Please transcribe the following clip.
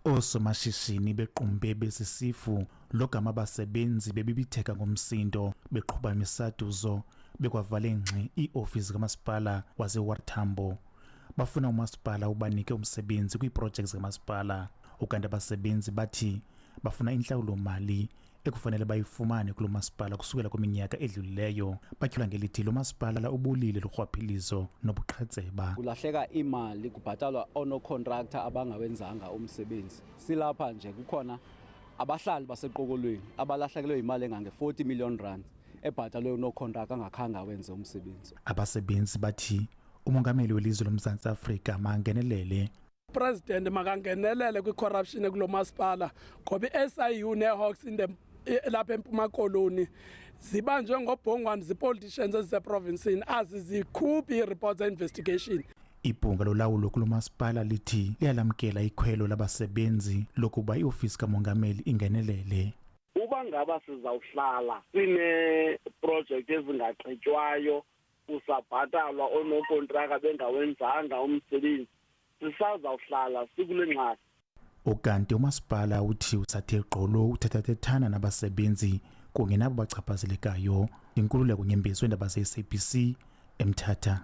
Oosomashishini bequmbe besisifu logama abasebenzi bebibitheka ngomsindo beqhuba imisaduzo bekwavale ngxi iiofisi zikamasipala waseOR Tambo. Bafuna umasipala ubanike umsebenzi kwiiprojekthi zikamasipala. Ukanti abasebenzi bathi bafuna intlawulo-mali ekufanele bayifumane kulo masipala kusukela kwiminyaka edlulileyo. Batyhola ngelithi lo masipala ubulile lurhwaphilizo nobuqhetseba. Kulahleka imali kubhatalwa oonokhontraktha abangawenzanga umsebenzi. Silapha nje kukhona abahlali baseQokolweni abalahlekelwe yimali engange-40 million rand ebhatalwe unokhontraka angakhange awenze umsebenzi. Abasebenzi bathi umongameli welizwe loMzantsi Afrika makangenelele. President makangenelele kwi-corruption ekulo masipala ngoba i-SIU nee-Hawks in the lapha eMpuma Koloni zibanjwe ngobhongwane zipoliticians eziseprovinsini, azizikhuphi ii-reports ze-investigation. Ibhunga lolawulo kulo masipala lithi liyalamkela ikhwelo labasebenzi lokuba iofisi kamongameli ingenelele. Uba ngaba sizawuhlala sineeprojekthi ezingagqitywayo, kusabhatalwa oonokontraka bengawenzanga umsebenzi, sisazawuhlala sikule ngxaki. Ukanti umasipala uthi uthathe gqolo uthethathethana nabasebenzi kunye nabo bachaphazelekayo. Inkululeko Nyembezi weendaba ze-SABC eMthatha.